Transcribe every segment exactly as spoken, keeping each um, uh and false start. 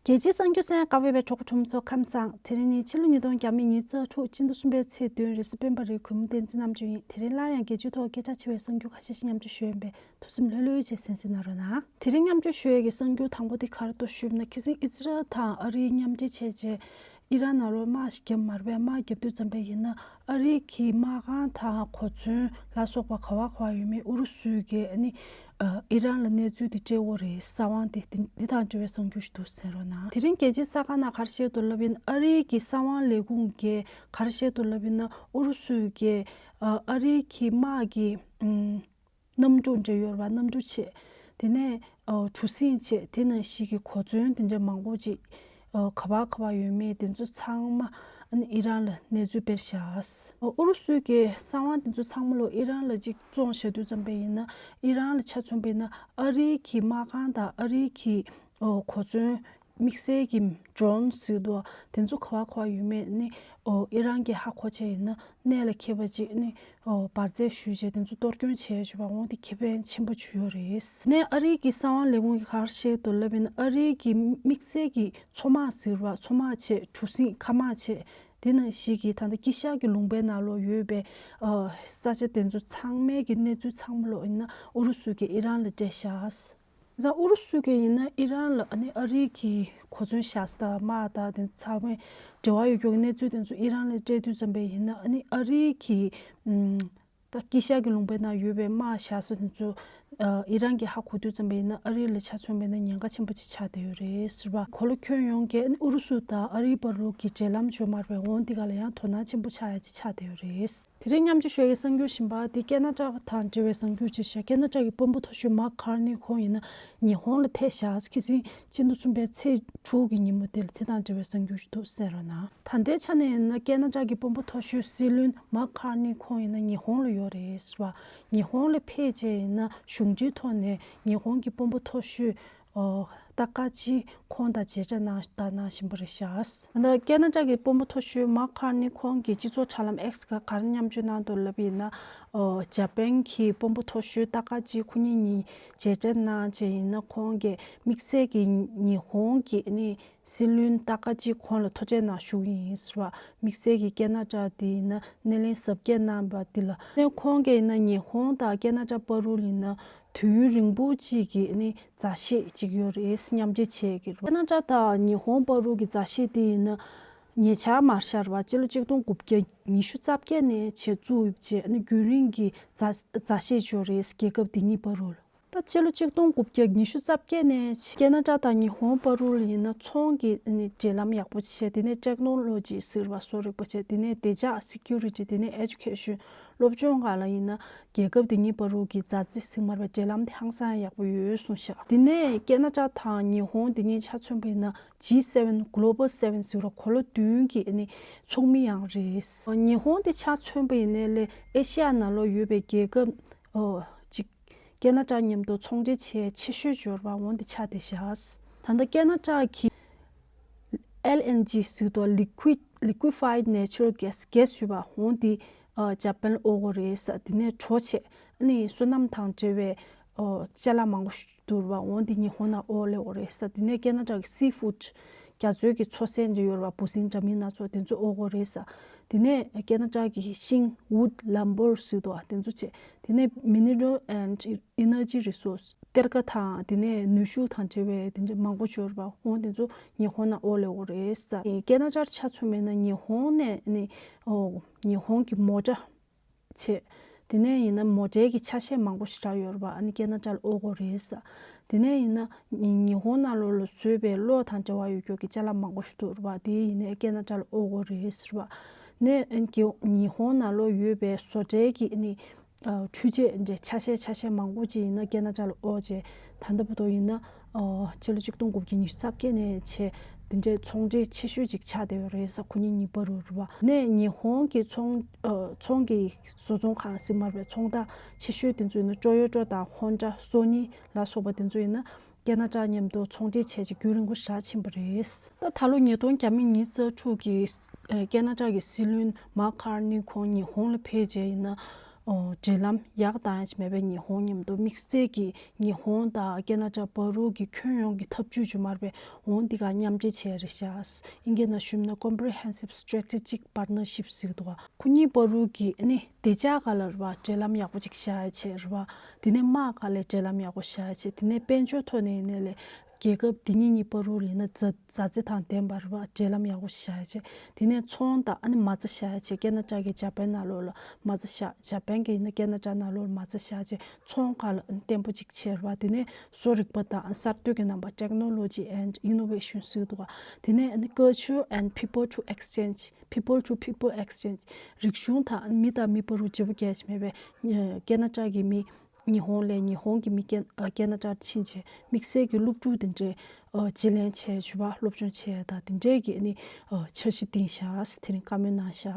རྒྱལ་སྤྱིའི་གསར་འགྱུར་གསན་གནང་བའི་གྲོགས་པོ་ཁྲོམ་ཚོ་ཁམས་བཟང་། དེ་རིང་ནི་ཕྱི་ལོ་ཉིས་སྟོང་ཉི་ཤུ་རྩ་དྲུག་སྤྱི་ཟླ་གསུམ་པའི་ཚེས་བདུན་རེད། སྤེན་པ་རེད། གུས་མོ་བསྟན་འཛིན་རྣམ་དཔྱོད་ཡིན། དེ་རིང་སླར་ཡང་རྒྱལ་སྤྱིའི་ཐོག་སྐད་གྲགས་ཆེ་བའི་གསར་འགྱུར་ཁ་ཤས་ཤིག་མཉམ་སྤྱོད་ཞུ་ཡིན་པས། ཐུགས་སེམས་ལྷོད་ལྷོད་བྱས་གསན་གཟིགས་གནང་རོགས་གནང་། དེ་རིང་མཉམ་སྤྱོད་ཞུ་ཡས་ཀྱི་གསར་འགྱུར་དང་པོ་དེ་ག་རེ་འདུག་ཞུས་ན། ཁ་སང་ཨི་ཛི་རལ་དང་ཨ་རིའི་མཉམ་འབྲེལ་བྱས་རྗེས་ཨི་རན་ནང་ལོགས་དམག་ཞིག་བརྒྱབ་མ་རེད་པས། དམག་བརྒྱབ་དུས་ཙམ་པ་ཡིན་ན་ཨ་རི་གི་དམག་ཁང་དང་གོ་མཚོན་ལ་སོགས་པ་ག་བ་ག་བ་ཡོད་མེད་ཨུ་རུ་སུའི་གི་ཨ་ནི་ཨི་རན་ལ་གནས་ཚུལ་དེ་སྤྲད་ཡོད་རེད། གསང་བ་དེ་དེ་དང་འབྲེལ་བའི་གསར་འགྱུར་ཞིག་འདུག་གསན་རོགས་གནང་། དེ་རིང་རྒྱལ་སྤྱིའི་གསར་ཁང་ནང་ག་རེ་བཤད་འདུག་ལབ་ཡིན་ན་ཨ་རི་གི་གསང་བ་ལས་ཁུངས་ཀྱིས་ག་རེ་བཤད་འདུག་ལབ་ཡིན་ན་ཨུ་རུ་སུའི་གི་ཨ་རི་གི་དམག་གི་ཨམ། གནམ་གྲུ་འདྲ་ཡོད་རེད་པ། གནམ་གྲུ་བྱས། དེ་ནས་ཨོ་གྲུ་གཟིངས་བྱས། དེ་ནང་བཞིན་གྱི་གོ་མཚོན་དེ་འདྲ་མང་པོ་ཅིག་ཨོ་ག་བ་ག་བ་ཡོད་མེད་དེ་ཚོ་ཚང་མ་ཨ་ནི་ཨི་རན་ལ་གནས་ཚུལ་སྤེལ་བཞག་ཨོ་ཨུ་རུ་སུའི་གི་གསང་བ་དེ་ཚོ་ཚང་མ་ལོ་ཨི་རན་ལ་ཅིག་བཙོང་བཞག་དུས་ཙམ་པ་ཡིན་ན་ཨི་རན་ལ་ཆ་མཚོན་པ་ཡིན་ན་ཨ་རིའི་གི་དམག་ཁང་དང་ཨ་རིའི་གི་ཨོ་གོ་མཚོན། དམིགས་བསལ་གྱི་ཌོ་རོན་ཟེར་འདུག་དེ་ཚོ་ག་བ་ག་བ་ཡོད་མེད་ནི་ཨོ་ཨི་རན་གྱིས་ཧ་གོ་བྱས་ཡིན་ན་གནད་ལ་འཁེལ་བ་ཅིག་ནི་ཨོ་འབར་རྫས་ཞུས་བྱས་དེ་ཚོ་གཏོར་སྐྱོན་བྱས་བྱས་པ་འོང་དེ་ཁེ་ཕན་ཆེན་པོ་ཅིག་ཡོད་རེད། ནས་ཨ་རིའི་གི་གསང་བ་ལས་ཁུངས་ཀྱིས་ག་རེ་བཤད་འདུག་ལབ་ཡིན་ན་ཨ་རིའི་གི་དམིགས་བསལ་གྱི་མཚོ་དམག་ཟེར་བ་མཚོ་དམག་བྱས་གྲུ་གཟིངས་མཁའ་དམག་བྱས་དེ་ནང་བཞིན་གྱི་ད་ལྟ་དཀྱིལ་ཤར་གྱི་ལུང་པའི་ནང་ལོགས་ཡོད་པའི་ཨོ་ས་ཆ་དེ་ཚོ་ཚང་མའི་གི་གནས་ཚུལ་ཚང་མ་ལོ་ཡིན་ན་ཨུ་རུ་སུ་གིས་ཨི་རན་ལ་སྤྲད་བཞག་ཡང་ཨུ་རུ་སུ་གིས་ཡིན་ན་ཨི་རན་ལ་ཨ་ནི་ཨ་རིའི་གི་གོ་མཚོན་བཞག་ས་དང་དམག་དང་དེ་ཚང་མའི་འབྲེལ་བ་ཡོད་རྒྱུ་གི་གནས་ཚུལ་དེ་ཚོ་ཨི་རན་ལ་སྤྲད་དུས་ཙམ་པ་ཡིན་ན་ཨ་ནི་ཨ་རིའི་གི་ཨམ་ད་དཀྱིལ་ཤར་གྱི་ལུང་པའི་ནང་ཡོད་པའི་དམག་བཞག་ས་དེ་ཚོ་ཨ་ཨི་རན་གྱིས་ཧ་གོ་དུས་ཙམ་པ་ཡིན་ན་ཨ་རི་ལ་ཆ་མཚོན་པ་ཡིན་ན་ཉེན་ཁ་ཆེན་པོ་ཅིག་ཆགས་བསྡད་ཡོད་རེད་ཟེར་བ། གོ་ལ་ཁྱོན་ཡོངས་ཀྱིས་ཨ་ནི་ཨུ་རུ་སུ་དང་ཨ་རིའི་བར་ལུགས་ཀྱི་འབྲེལ་ལམ་བརྗོད་མ་རེད་འོང་འདི་ག་ལ་ཡང་དོ་སྣང་ཆེན་པོ་ཆགས་ཡ་ཅིག་ཆགས་བསྡད་ཡོད་རེད། དེ་རིང་མཉམ་སྤྱོད་ཞུ་ཡ་གི་གསར་འགྱུར་བཞིན་པ་དེ་ཀེ་ན་ཌ་དང་འབྲེལ་བའི་གསར་འགྱུར་ཅིག་བཤད། ཀེ་ན་ཌ་གི་དཔོན་པོ་མཐོ་ཤོས་མཱག་ཁར་ནི་ཁོང་ཡིན་ན་ཉི་ཧོང་ལ་ཕེབས་བཞག་ཁ་སང་སྤྱི་ཟླ་གསུམ་པའི་ཚེས་དྲུག་གི་ཉིན་མོ་དེ་ལ་དེ་དང་འབྲེལ་བའི་གསར་འགྱུར་ཞིག་འདུག་གསན་རོགས་གནང་། ད་ལྟའི་ཆ་ནས་ཡིན་ན་ཀེ་ན་ཌ་གི་དཔོན་པོ་མཐོ་ཤོས་སྲིད་བློན་མཱག་ཁར་ནི་ཁོང་ཡིན་ན་ཉི་ཧོང་ལ་ཡོད་རེད་ཟེར་བ། ཉི་ཧོང་ལ་ཕེབས་རྗེས་ཡིན་ན་གཞུང་འབྲེལ་ཐོག་ནས་ཉི་ཧོང་གི་དཔོན་པོ་མཐོ་ཤོས་ཨོ་ཏ་ཀ་ཅི་ཁོང་དང་མཇལ་འཕྲད་གནང་གནང་བཞིན་པ་རེད་ཤག་ད་ལྟ་ཀེ་ན་ཌ་གི་དཔོན་པོ་མཐོ་ཤོས་མཱག་ཁར་ནི་ཁོང་གིས་སྤྱི་ཚོགས་དྲ་ལམ་ཨེགས་སྒང་ག་རེ་མཉམ་སྤྱོད་གནང་འདུག་ལབ་ཡིན་ན། ཨོ་འཇར་པན་གྱི་དཔོན་པོ་མཐོ་ཤོས་ཏ་ཀ་ཅི་ཁོ་གཉིས་གཉིས་མཇལ་འཕྲད་གནང་རྗེས་ཡིན་ན་ཁོང་གིས་དམིགས་བསལ་གྱི་ཉི་ཧོང་གི་ནི་སྲིད་བློན་ཏ་ཀ་ཅི་ཁོང་ལ་ཐུགས་རྗེ་གནང་ཞུ་གི་ཡིན་ཟེར་བ། དམིགས་བསལ་གྱི་ཀེ་ན་ཌ་དེ་ཡིན་ན་སྣེ་ལེན་གཟབ་རྒྱས་གནང་བ་འདི་ལ་ནས་ཁོང་གིས་ཡིན་ན་ཉི་ཧོང་དང་ཀེ་ན་ཌ་བར་དུ་ཡིན་ན་དུས་ཡུན་རིང་པོ་གཅིག་གི་ནི་མཛའ་བཤེས་གཅིག་ཡོད་རེད། མཉམ་འབྲེལ་བྱས་ཀྱི་རེད། ཀེ་ན་ཌ་དང་ཉི་ཧོང་བར་དུ་གི་མཛའ་བཤེས་དེ་ཡིན་ན་ཉེ་ཆར་མར་ཤར་བ་སྤྱི་ལོ་གཅིག་སྟོང་དགུ་བརྒྱ་ཉི་ཤུ་རྩ་བརྒྱད་ནས་བྱས་བཙུགས་བྱས་ནི་རྒྱུན་རིང་གི་མཛའ་མཛའ་བཤེས་ཡོད་རེད། རྒྱལ་ཁབ་དེ་གཉིས་བར་དུ། ད་སྤྱི་ལོ་གཅིག་སྟོང་དགུ་བརྒྱ་ཉི་ཤུ་རྩ་བརྒྱད་ནས་ཀེ་ན་ཌ་དང་ཉི་ཧོང་བར་དུ་ལ་ཡིན་ན་ཚོང་གི་ནི་འབྲེལ་ལམ་ཡག་པོ་བྱས། དེ་ནས་ཊེག་ནོ་ལོ་ཇི་ཟེར་བ་གསོ་རིག་པ་བྱས། དེ་ནས་བདེ་འཇགས་སི་ཀུ་རི་ཊི། དེ་ནས་ཨེ་ཇུ་ཀེ་ཤན་སློབ་སྦྱོང་སྒང་ལ་ཡིན་ན་རྒྱལ་ཁབ་དེ་གཉིས་བར་དུ་གི་མཛའ་བརྩེ་ཟེར་མ་རེད་པ། འབྲེལ་ལམ་དེ་ཧང་སང་ཡག་པོ་ཡོད་གསུངས་ཤག་དེ་ནས་ཀེ་ན་ཌ་དང་ཉི་ཧོང་དེ་གཉིས་ཆ་མཚོན་པ་ཡིན་ན་ཇི་སེ་ཝེན་གྷོ་ལོ་བལ་སེ་ཝེན་ཟེར་བ་འཁོར་ལོ་བདུན་གྱི་ནི་ཚོགས་མི་ཡང་རེད། ཉི་ཧོང་དེ་ཆ་མཚོན་པ་ཡིན་ནའི་ལས་ཨེ་ཤི་ཡ་ནང་ལོགས་ཡོད་པའི་རྒྱལ་ཁབ་ཨོ་གཅིག་ཀེ་ན་ཌ་མཉམ་དུ་ཚོང་འབྲེལ་བྱེད་ཆེ་ཤོས་འབྱོར་བ་འོང་དེ་ཆགས་བསྡད་ཤག་ད་ལྟ་ཀེ་ན་ཌ་གི་ཨེལ་ཨེན་ཇི་ཟེར་དུས་Liquid Liquefied Natural Gas གྷེ་སི་ཞུ་བ་འོང་དེ་ཨ་འཇར་པན་ཨོ་གོ་རེད་ས། དེ་ནས་གྲོ་བྱས་ཨ་ནི་སོ་ནམ་དང་འབྲེལ་བའི་ཨོ་ཅ་ལག་མང་པོ་ཞིག་འདུག་བ་འོང་དེ་ཉི་ཧོང་ནང་ཨོ་ལེ་ཨོ་རེད་ས། དེ་ནས་ཀེ་ན་ཌ་གི་སི་ཕུཌ་རྒྱ་མཚོའི་གི་མཚོ་ཟས་འདྲ་ཡོད་རེད་བ། འབུ་སྲིན་འདྲ་མིན་སྣ་ཚོགས་དེ་ཚོ་ཨོ་གོ་རེད་ས། དེ་ནས་ཀེ་ན་ཌ་གི་ཤིང་wood lumber ཟེར་དུས་དེ་ཚོ་བྱས། དེ་ནས་Mineral and Energy Resource གཏེར་ཁ་དང་དེ་ནས་ནུས་ཤུགས་དང་འབྲེལ་བའི་དེ་འདྲ་མང་པོ་འབྱོར་བ་འོང་དེ་ཚོ་ཉི་ཧོང་ནང་ཨོ་ལེ་ཨོ་རེད་ས། ཀེ་ན་ཌར་ཆ་མཚོན་མེད་ན་ཉི་ཧོང་ནས་ནི་ཨོ་ཉི་ཧོང་གི་མོ་ཊ་བྱས། དེ་ནས་ཡིན་ན་མོ་ཊའི་གི་ཆ་ཤས་མང་པོ་ཞིག་རག་ཡོད་རེད་བ། ཨ་ནི་ཀེ་ན་ཌ་ལ་ཨོ་གོ་རེད་ས། དེ་ནས་ཡིན་ན་ཉི་ཉི་ཧོང་ནང་ལོགས་ལ་བཟོས་པའི་གློག་དང་འབྲེལ་བ་ཡོད་རྒྱུ་གི་ཅ་ལག་མང་པོ་ཞིག་འདུག་རེད་བ། དེ་ཡིན་ནའི་ཀེ་ན་ཌ་ལ་ཨོ་གོ་རེད་ཟེར་བ། ནས་ཨ་ནི་གི་ཉི་ཧོང་ནང་ལོགས་ཡོད་པའི་བཟོ་གྲྭའི་གི་ཨ་ནི་ཨ་འཕྲུལ་ཆས་འདྲ་ཆ་ཤས་ཆ་ཤས་མང་པོ་ཅིག་ཡིན་ན་ཀེ་ན་ཌ་ལ་ཨོ་བྱས། ད་ལྟ་བར་དུ་ཡིན་ན་ཨ་ཕྱི་ལོ་གཅིག་སྟོང་དགུ་བརྒྱ་ཉི་ཤུ་རྩ་བརྒྱད་ནས་བྱས་དེ་འདྲའི་ཚོང་འབྲེལ་ཆེ་ཤོས་ཅིག་ཆགས་བསྡད་ཡོད་རེད་ས། ཁོ་གཉིས་གཉིས་བར་དུ་རེད་བ། ནས་ཉི་ཧོང་གི་ཚོང་ཨ་ཚོང་གི་བཟོ་ཚོང་ཁང་ཟེར་མ་རེད་པས། ཚོང་རྟགས་ཆེ་ཤོས་དེ་ཚོ་ཡིན་ན་ཊོ་ཡོ་ཊོ་དང་ཧོན་ཌ་སོ་ནི་ལ་སོགས་པ་དེ་ཚོ་ཡིན་ན་ཀེ་ན་ཌ་མཉམ་དུ་ཚོང་འབྲེལ་བྱས་རྗེས་རྒྱུན་རིང་པོ་ཞིག་ཕྱིན་པ་རེད། ད་ད་ལོ་ཉིས་སྟོང་ཉི་ཤུ་རྩ་དྲུག་གི་ཨ་ཀེ་ན་ཌ་གི་སྲིད་བློན་མཱག་ཁར་ནི་ཁོང་ཉི་ཧོང་ལ་ཕེབས་རྗེས་ཡིན་ན་ འབྲེལ་ལམ་ཡག་བཏང་ཡ་ཅིག་མེད་པའི་ཉི་ཧོང་མཉམ་དུ་དམིགས་བསལ་གྱི་ཉི་ཧོང་དང་ཁེ་ན་ཌ་བར་དུ་གི་ཁྱོན་ཡོངས་ཀྱི་འཐབ་ཇུས་ཅིག་མ་རེད་པས། འོང་འདི་ག་མཉམ་འབྲེལ་བྱས་རེད་ཤག་ཨིན་སྐད་ནང་ཞུས་ན་Comprehensive Strategic Partnership ཟེར་གྱི་འདུག་ག་ཁོ་གཉིས་བར་དུ་གི་ཨ་ནི་བདེ་འཇགས་སྒང་ལ་རེད་པ། འབྲེལ་ལམ་ཡག་པོ་ཅིག་བཞག་ཡ་བྱས་རེད་པ། དེ་ནས་དམག་སྒང་ལ་འབྲེལ་ལམ་ཡག་པོ་བཞག་ཡ་བྱས། དེ་ནས་དཔལ་འབྱོར་ཐོག་ནས་ཡིན་ནའི་ལས་རྒྱལ་ཁབ་དེ་གཉིས་གཉིས་བར་དུ་ལ་ཡིན་ན་མཛའ་མཛའ་བརྩེ་དང་ལྡན་པ་རེད་པ། འབྲེལ་ལམ་ཡག་པོ་བཞག་ཡ་བྱས། དེ་ནས་ཚོང་དང་ཨ་ནི་མ་རྩ་བཞག་ཡ་བྱས། ཁེ་ན་ཌ་གིས་ཇ་པན་ནང་ལོགས་ལ་མ་རྩ་བཞག་ཇ་པན་གིས་ཡིན་ན་ཁེ་ན་ཌ་ནང་ལོགས་ལ་མ་རྩ་བཞག་བྱས། ཚོང་ཁ་ལ་བརྟན་པོ་ཅིག་བྱས་རེད་པ། དེ་ནས་བཟོ་རིག་པ་དང་གསར་གཏོད་ཀྱི་རྣམ་པ། Technology and Innovation ཟེར་གྱི་འདུག་ག་དེ་ནས་ཨ་ནི་Culture and People to Exchange, People to People Exchange རིག་གཞུང་དང་མི་དང་མི་བར་དུ་བརྗེ་པོ་རྒྱག་ཡ་ཅིག་མེད་པའི་ཁེ་ན་ཌ་གི་མི་ཉི་ཧོང་ལ། ཉི་ཧོང་གི་མི་ཁེ་ཁེ་ན་ཌ་ཕྱིན་བྱས་དམིགས་བསལ་གྱི་སློབ་ཕྲུག་དེ་འདྲའི་རྗེས་ལེན་བྱས་བྱུས་པ། སློབ་སྦྱོང་བྱས་དང་དེ་འདྲའི་གི་ཨ་ནི་འཆར་གཞི་བཏིང་ཤག་དེ་རིང་བཀའ་མོལ་གནང་ཤག་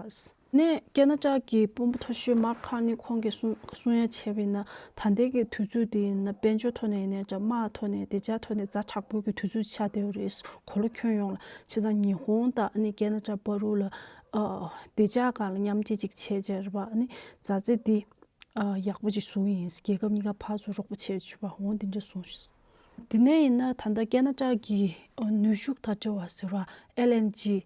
ནས་ཁེ་ན་ཌ་གི་དཔོན་པོ་མཐོ་ཤོས་Mark Carney ཁོང་གིས་གསུང་གསུང་ཡ་བྱས་པ་ཡིན་ན། ད་ལྟའི་གི་དུས་ཚོད་འདི་ཡིན་ན་དཔལ་འབྱོར་ཐོག་ནས་ཡིན་ནའི་འདྲ། དམག་ཐོག་ནས། བདེ་འཇགས་ཐོག་ནས་ཛ་དྲག་པོའི་གི་དུས་ཚོད་ཆགས་བསྡད་ཡོད་རེད། གོ་ལ་ཁྱོན་ཡོངས་ལ། བྱས་ཙང་ཉི་ཧོང་དང་ཨ་ནི་ཁེ་ན་ཌ་བར་དུ་ལ་ཨ་བདེ་འཇགས་སྒང་ལ་མཉམ་འབྲེལ་ཅིག་བྱས་བྱས་རེད་པ། ཨ་ནི་མཛའ་བརྩེ་འདི་ཨ་ཡག་པོ་ཅིག་བཟུང་ཡིན། རྒྱལ་ཁབ་གཉིས་ཀ་ཕར་ཚུར་རོགས་པ་བྱས་བྱུས་པ། འོང་འདི་འདྲ་གསུངས་ཤག་དེ་ནས་ཡིན་ན་ད་ལྟ་ཁེ་ན་ཌ་གི་ཨ་ནུས་ཤུགས་དང་འབྲེལ་བ་ཟེར་བ། ཨེལ་ཨེན་ཇི་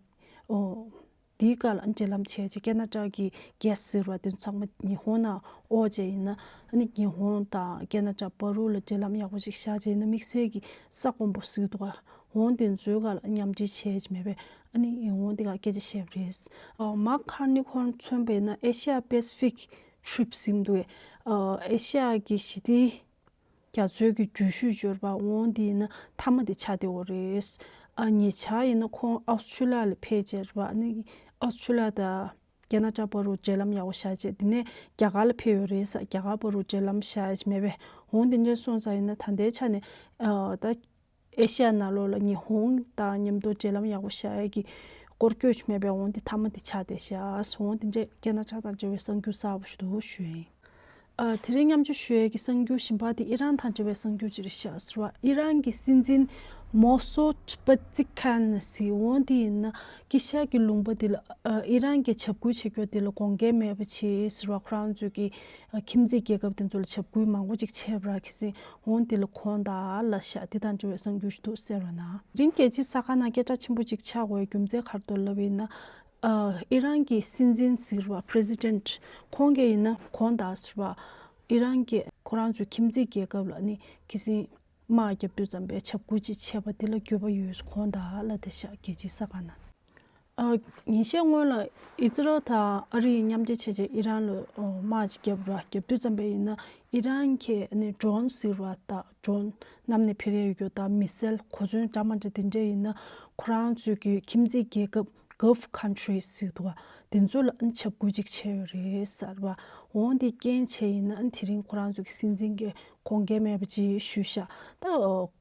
ཨོ། འདིའི་སྒང་ལ་འབྲེལ་ལམ་བྱས་རྗེས་ཁེ་ན་ཌ་གི་གྷེ་སི་ཟེར་བ་དེ་ཚང་མ་ཉི་ཧོང་ནང་དབོར་བྱས་ཡིན་ན། ཨ་ནི་ཉི་ཧོང་དང་ཁེ་ན་ཌ་བར་དུ་ལ་འབྲེལ་ལམ་ཡག་པོ་ཞིག་བཞག་བྱས་ཡིན་ན། དམིགས་བསལ་གྱི་ས་དཀོན་པོ་ཟེར་གྱི་འདུག་ག་འོང་དེ་ཚོའི་སྒང་ལ་མཉམ་འབྲེལ་བྱས་རྗེས་མེད་པས། ཨ་ནི་འོང་དེ་ག་སྐད་ཆ་བཤད་པ་རེད། ཨ་མཱག་ཁར་ནི་ཁོང་མཚོན་པས་ན་ཨེ་ཤི་ཡ་པེ་སི་ཕིག་ཊི་རིབ་ཟེར་གྱི་འདུག་གས། ཨ་ཨེ་ཤི་ཡ་གི་ཞི་བདེ་རྒྱ་མཚོའི་གི་འགྲུལ་བཞུད་འབྱོར་བ། འོང་དེ་ཡིན་ན་མཐའ་མ་དེ་ཆགས་བསྡད་ཡོད་རེད། ཨ་ཉེ་ཆར་ཡིན་ན་ཁོང་ཨོ་སི་ཁྲུ་ལི་ཡ་ལ་ཕེབས་བྱས་རེད་པ། ཨ་ནི་ཨོ་སི་ཁྲུ་ལི་ཡ་དང་ཁེ་ན་ཌ་བར་དུ་འབྲེལ་ལམ་ཡག་པོ་བཞག་བྱས། དེ་ནས་རྒྱ་གར་ལ་ཕེབས་ཡོད་རེད་ས། རྒྱ་གར་བར་དུ་འབྲེལ་ལམ་བཞག་ཡ་ཅིག་མེད་པས། འོང་དེ་འདྲ་སོང་ཙང་ཡིན་ན་ད་ལྟའི་ཆ་ནས་ཨ་ད་ཨེ་ཤི་ཡ་ནང་ལོགས་ལ་ཉི་ཧོང་དང་མཉམ་དུ་འབྲེལ་ལམ་ཡག་པོ་བཞག་ཡ་གི་སྐོར་སྐྱོད་ཅིག་མེད་པས། འོང་དེ་མཐའ་མ་དེ་ཆགས་བསྡད་ཤག་འོང་དེ་འདྲ་ཁེ་ན་ཌ་དང་འབྲེལ་བའི་གསར་འགྱུར་གསར་པ་ཞིག་འདུག་ཞུ་ཡ་ཡིན། ཨ་དེ་རིང་མཉམ་སྤྱོད་ཞུ་ཡས་ཀྱི་གསར་འགྱུར་གཞན་པ་དེ་ཨི་རན་དང་འབྲེལ་བའི་གསར་འགྱུར་ཅིག་རེད་ཤག་ཟེར་བ། ཨི་རན་གྱི་སྲིད་འཛིན་མོ་སོད་པེ་ཛི་ཁན་ཟེར། འོང་དེ་ཡིན་ན་ཀི་ཤ་གི་ལུང་པ་དེ་ལ་ཨ་ཨི་རན་གྱི་འཇབ་རྒོལ་བྱེད་རྒྱུ་དེ་ལ་དགོངས་འགལ་མེད་པ་བྱེད་ཟེར་བ། ཁོ་རང་ཚོས་ཀྱི་ཨ་ཁྱིམ་མཚེས་རྒྱལ་ཁབ་དེ་ཚོ་ལ་འཇབ་རྒོལ་མང་པོ་ཅིག་བྱས་པ་ར་གི་སྲིད། འོང་དེ་ལ་དགོངས་དག་ལབ་ཤག་དེ་དང་འབྲེལ་བའི་གསར་འགྱུར་ཞིག་འདུག་གསན་རོགས་གནང་། དེ་རིང་རྒྱལ་སྤྱིའི་གསར་ཁང་ནང་སྐད་གྲགས་ཆེན་པོ་ཅིག་ཆགས་དགོས་རྒྱུ་མཚན་ག་རེ་འདུག་ལབ་པ་ཡིན་ན། ཨ་ཨི་རན་གྱི་སྲིད་འཛིན་ཟེར་བ། པི་རེ་སི་ཌེན་ཊི་ཁོང་གིས་ཡིན་ན་དགོངས་དག་ཟེར་བ། ཨི་རན་གྱིས་ཁོ་རང་ཚོའི་ཁྱིམ་མཚེས་རྒྱལ་ཁབ་ལ་ནི་ཁ་སང་དམག་བརྒྱབ་དུས་ཙམ་པའི་འཇབ་རྒོལ་ཅིག་བྱས་པ་དེ་ལ་འགྱོད་པ་ཡོད་དགོངས་དག་ལབ་བསྡད་ཤག་རྒྱལ་སྤྱིའི་གསར་ཁང་ནང་། ཨ་ཉིན་ཤས་སྔོན་ལ་ཨི་ཛི་རལ་དང་ཨ་རི་མཉམ་འབྲེལ་བྱས་བྱས་ཨི་རན་ལ་ཨོ་དམག་ཅིག་བརྒྱབ་ར། བརྒྱབ་དུས་ཙམ་པ་ཡིན་ན་ཨི་རན་གྱིས་ནི་ཌོ་རོན་ཟེར་བ་དང་། ཌོ་རོན་གནམ་ནས་འཕུར་ཡས་ཡོད་རྒྱུ་དང་། མི་སེལ་གོ་མཚོན་འདྲ་མ་འདྲ་དེ་འདྲ་ཡིན་ན་ཁོ་རང་ཚོའི་གི་ཁྱིམ་མཚེས་རྒྱལ་ཁབ་Gulf countries ཟེར་འདུག་ག་དེ་ཚོ་ལ་ཨ་ནི་འཇབ་རྒོལ་ཅིག་བྱས་ཡོད་རེད་ཟེར་བ། འོང་དེ་རྐྱེན་བྱས་ཡིན་ན་ཨ་ནི་དེ་རིང་ཁོ་རང་ཚོའི་གི་སྲིད་འཛིན་གྱིས་དགོངས་འགལ་མེད་པ་ཅིག་ཞུས་ཤག་ད་ཨོ་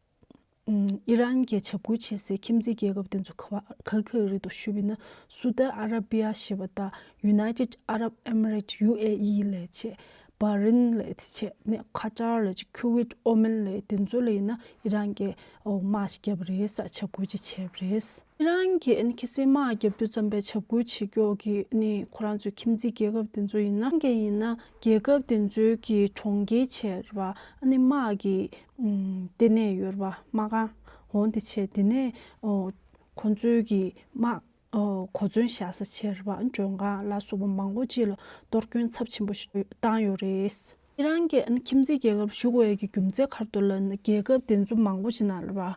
ཨམ་ཨི་རན་གྱིས་འཇབ་རྒོལ་བྱེད་སའི་ཁྱིམ་མཚེས་རྒྱལ་ཁབ་དེ་ཚོ་ག་བ་ག་ག་རེད་འདུག་ཞུས་པ་ཡིན་ན། སུ་ཏི་ཨ་ར་བི་ཡ་ཞེས་པ་དང་། United Arab Emirates U A E ལབ་བྱས། བྷ་རིན་ལབ་དེ་བྱས་ནས། ཁ་ཏར་ལབ་བྱས། ཁུ་ཝེད། ཨོ་མན་ལབ་དེ་ཚོ་ལ་ཡིན་ན་ཨི་རན་གྱིས་ཨོ་དམག་ཅིག་བརྒྱབ་པ་རེད་ཟེར། འཇབ་རྒོལ་ཅིག་བྱས་པ་རེད། ཨི་རན་གྱིས་ཨ་ནི་ཁ་སང་དམག་བརྒྱབ་དུས་ཙམ་པའི་འཇབ་རྒོལ་བྱེད་རྒྱུ་གི་ཨ་ནི་ཁོ་རང་ཚོའི་ཁྱིམ་མཚེས་རྒྱལ་ཁབ་དེ་ཚོ་ཡིན་ན། ཨི་རན་གྱིས་ཡིན་ན་རྒྱལ་ཁབ་དེ་ཚོའི་གི་གྲོང་ཁྱེར་བྱས་རེད་པ། ཨ་ནི་དམག་གི་ཨམ་ལྟེ་གནས་ཡོད་རེད་པ། དམག་ཁང་འོང་དེ་བྱས། དེ་ནས་ཨོ་ཁོ་ཚོའི་གི་དམག་ཨོ་གོ་མཚོན་བཞག་ས་བྱས་རེད་པ། མགྲོན་ཁང་ལ་སོགས་པ་མང་པོ་ཅིག་ལ་གཏོར་སྐྱོན་ཚབས་ཆེན་པོ་ཞིག་བཏང་ཡོད་རེད། ཨི་རན་གྱིས་ཨ་ནི་ཁྱིམ་མཚེས་རྒྱལ་ཁབ་ཞུ་དགོས་ཡ་གི་རྒྱུ་མཚན་ག་རེ་འདུག་ལབ་ན། རྒྱལ་ཁབ་དེ་ཚོ་མང་པོ་ཞིག་ནང་ལ་རེད་པ།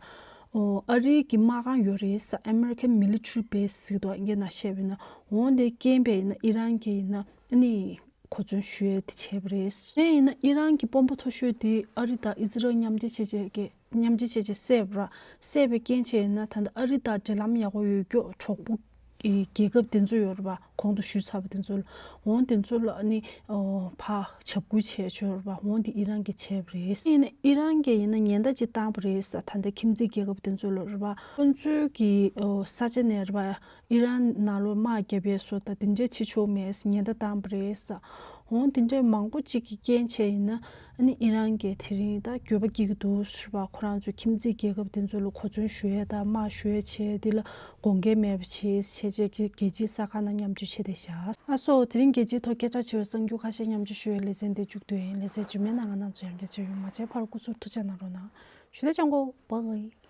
ཨོ་ཨ་རིའི་གི་དམག་ཁང་ཡོད་རེད་ཟེར། American military base ཟེར་གྱི་འདུག་ཨིན་སྐད་ནང་བཤད་པ་ཡིན་ན། འོང་དེ་རྐྱེན་པས་ཡིན་ན་ཨི་རན་གྱིས་ཡིན་ན་ཨ་ནི་གོ་མཚོན་ཞུ་ཡས་དེ་བྱས་པ་རེད། དེ་ཡིན་ན་ཨི་རན་གྱི་དཔོན་པོ་མཐོ་ཤོས་དེ་ཨ་རི་དང་ཨི་ཛི་རལ་མཉམ་འབྲེལ་བྱས་བྱས་ཀྱི་མཉམ་འབྲེལ་བྱས་བྱས་བསད་པ་ར། བསད་པའི་རྐྱེན་བྱས་ཡིན་ན་ད་ལྟ་ཨ་རི་དང་འབྲེལ་ལམ་ཡག་པོ་ཡོད་རྒྱུ་གྲོགས་པོ་ཨི་རྒྱལ་ཁབ་དེ་ཚོ་ཡོད་རེད་པ། གོང་དུ་ཞུས་ཚར་བ་དེ་ཚོ་ལ། འོང་དེ་ཚོ་ལ་ཨ་ནི་ཨོ་ཕར་འཇབ་རྒོལ་བྱས་བྱས་ཡོད་རེད་པ། འོང་དེ་ཨི་རན་གྱིས་བྱས་པ་རེད། ཡིན་ན་ཨི་རན་གྱིས་ཡིན་ན་ཉེན་བརྡ་ཅིག་བཏང་བ་རེད་ཟེར། ད་ལྟ་ཁྱིམ་མཚེས་རྒྱལ་ཁབ་དེ་ཚོ་ལ་རེད་པ། ཁོ་ཚོའི་གི་ཨོ་ས་ཆ་ནས་རེད་པ། ཨི་རན་ནང་ལོགས་དམག་རྒྱབ་ཡས་བཟོ་ད་དེ་འདྲས་བྱེད་ཆོག་མེད་ཟེར་ཉེན་བརྡ་བཏང་བ་རེད་ཟེར། འོང་དེ་འདྲའི་མང་པོ་གཅིག་གི་རྐྱེན་བྱས་ཡིན་ན། ཨ་ནི་ཨི་རན་གྱིས་དེ་རིང་ད་འགྱོད་པ་སྐྱེ་གི་འདུག་ཟེར་བ། ཁོ་རང་ཚོའི་ཁྱིམ་མཚེས་རྒྱལ་ཁབ་དེ་ཚོ་ལ་གོ་མཚོན་ཞུ་ཡས་དང་དམག་ཞུ་ཡས་བྱས་དེ་ལ་དགོངས་འགལ་མེད་པ་བྱས་བྱས་བྱས་ཀྱི་རྒྱལ་སྤྱིའི་གསར་ཁང་ནང་མཉམ་སྤྱོད་བྱས་བསྡད་བཞག་ཨ་སོ། དེ་རིང་རྒྱལ་སྤྱིའི་ཐོག་སྐད་གྲགས་ཆེ་བའི་གསར་འགྱུར་ཁ་ཤས་མཉམ་སྤྱོད་ཞུ་ཡས་ལེ་ཚན་དེ་མཇུག་བསྡུས་ཡིན། ལེ་ཚན་རྗེས་མའི་ནང་ང་རང་ཚོ་ཡང་མཇལ་ཡོང་། མ་མཇལ་བར་སྐུ་གཟུགས་ཐུགས་ཅག་གནང་རོགས་གནང་། ཞུ་དེ་ཅང་གོ་བ་ལེ།